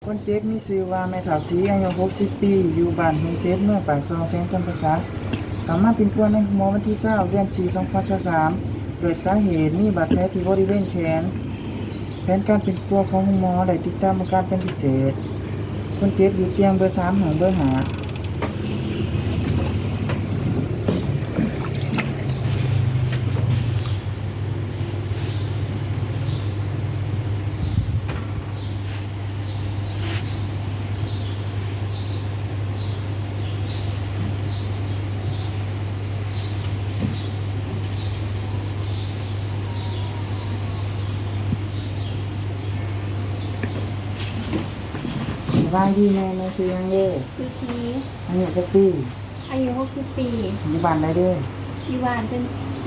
ຄົນເຈັບມີຊື່ວ່າ ແມ່ທ້າວສີ ອາຍຸຫົກສິບປີ ຢູ່ບ້ານຫົງເຈັດ ເມືອງປາກຊ່ອງ ແຂວງຈຳປາສັກ. ເຂົ້າມາປິ່ນປົວໃນໂຮງໝໍວັນທີຊາວ ເດືອນສີ່ ສອງພັນຊາວສາມ ດ້ວຍສາເຫດມີບາດແຜທີ່ບໍລິເວນແຂນ. ແຜນການປິ່ນປົວຂອງໂຮງໝໍໄດ້ຕິດຕາມອາການເປັນພິເສດ. ຄົນເຈັບຢູ່ຕຽງເບີສາມ ຫ້ອງເບີຫ້າ. ສະບາຍດີແມ່, ແມ່ຊື່ຫຍັງເດີ? ຊື່ສີ. ອາຍຸຈັກປີ? ອາຍຸຫົກສິບປີ. ຢູ່ບ້ານໃດເດີ? ຢູ່ບ້ານ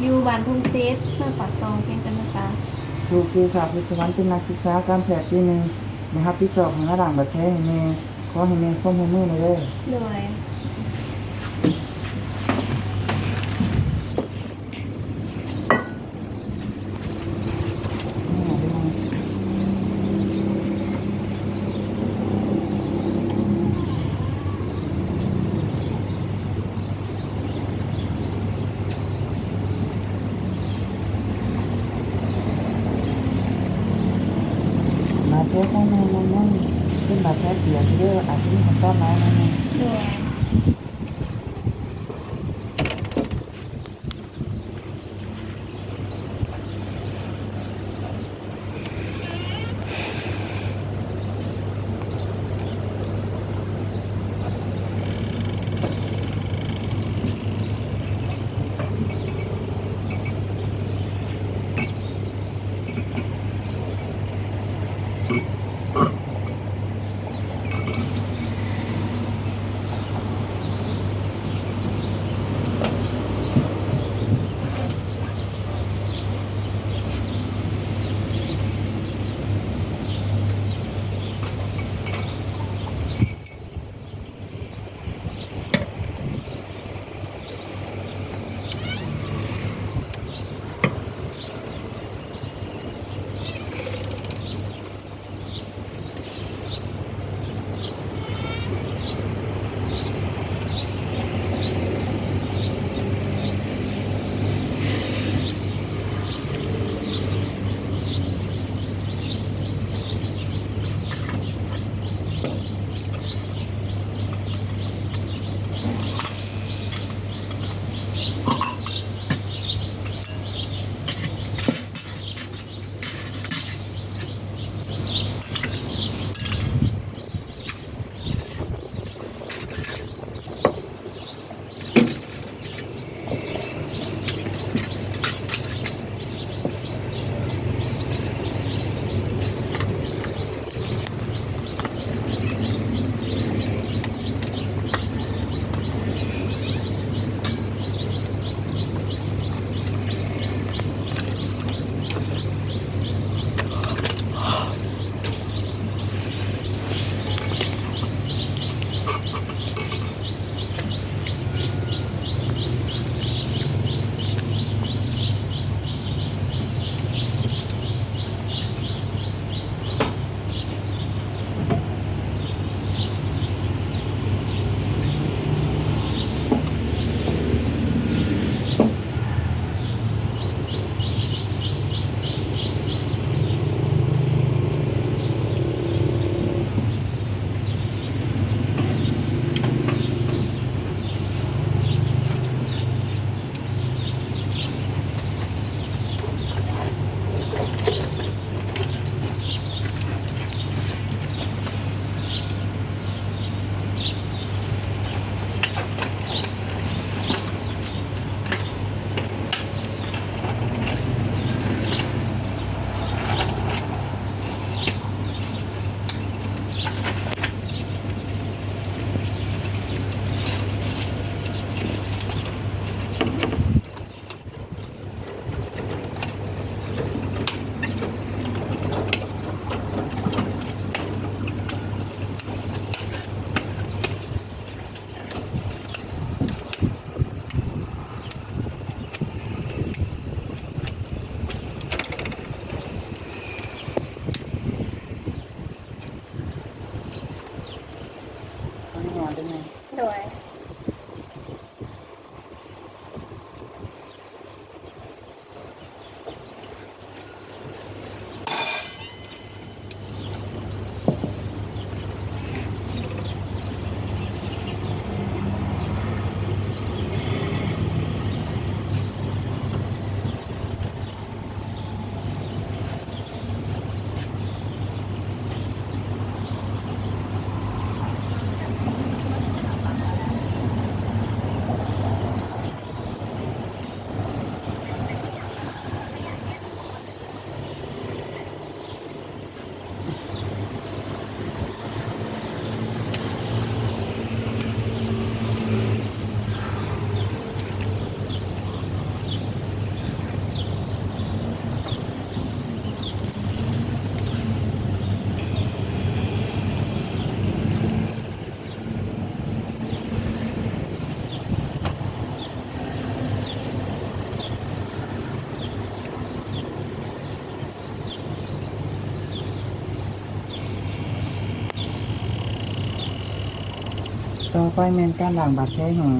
ຢູ່ບ້ານທົ່ງເຈັດ ເມືອງປາກຊ່ອງ ແຂວງຈຳປາສັກ. ລູກຊື່ ທ້າວ ພິດສະຫວັນ ເປັນນັກສຶກສາການແພດປີໜຶ່ງ ແລະ ຮັບຜິດຊອບໃຫ້ມາລ້າງບາດແຜໃຫ້ແມ່. ຂໍໃຫ້ແມ່ຄວາມຮ່ວມມືແດ່ເດີ. ໂດຍ. ບາດແຜຂອງແມ່ນັ້ນຍັງເປັນບາດແຜປຽກຢູ່ເດີ, ອາດຈະມີຂັ້ນຕອນຫຼາຍໜ້ອຍໜຶ່ງ. ໂດຍ. ໂ ເປັນຫຍັງ? ໂດຍ. ຕໍ່ໄປແມ່ນການລ້າງບາດແຜແຫ້ງ.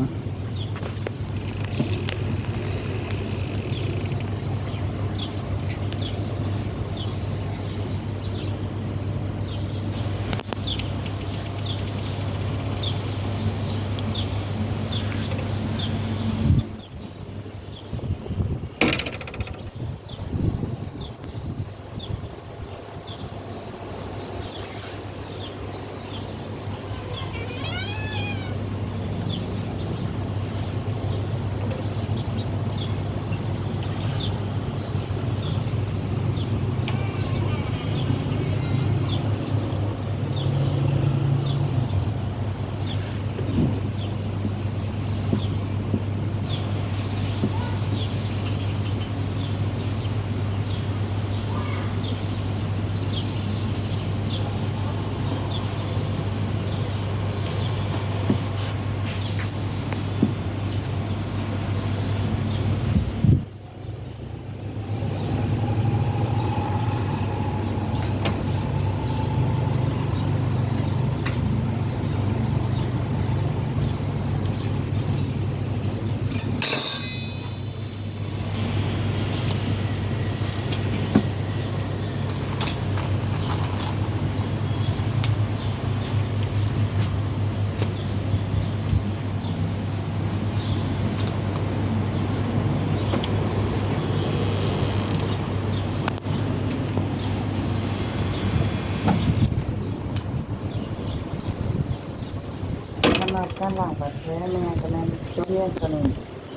ສຳລັບການລ້າງບາດແຜແມ່ກໍແມ່ນຈົບພຽງເທົ່ານີ້.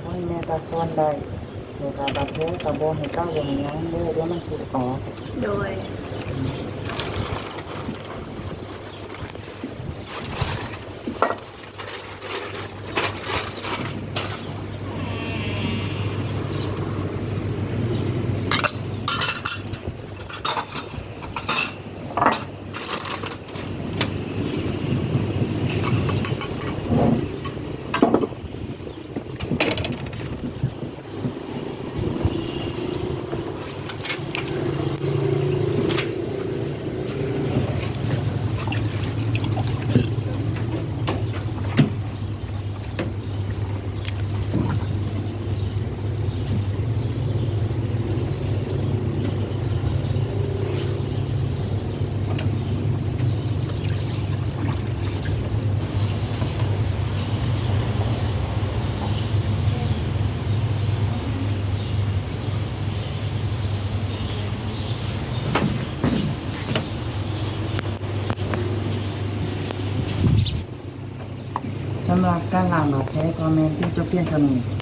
ໂອ້ຍ ແມ່ຕາຄອນໄດ້ ແລ້ວກະບາດແຜກໍບໍ່ໃຫ້ເກົາ ບໍ່ໃຫ້ຫຍັງເດີ ດຽວມັນຊິອອກ. ໂດຍ. ສຳລັບການລ້າງບາດແຜກໍແມ່ນເປັນຈົບພຽງເທົ່ານີ້.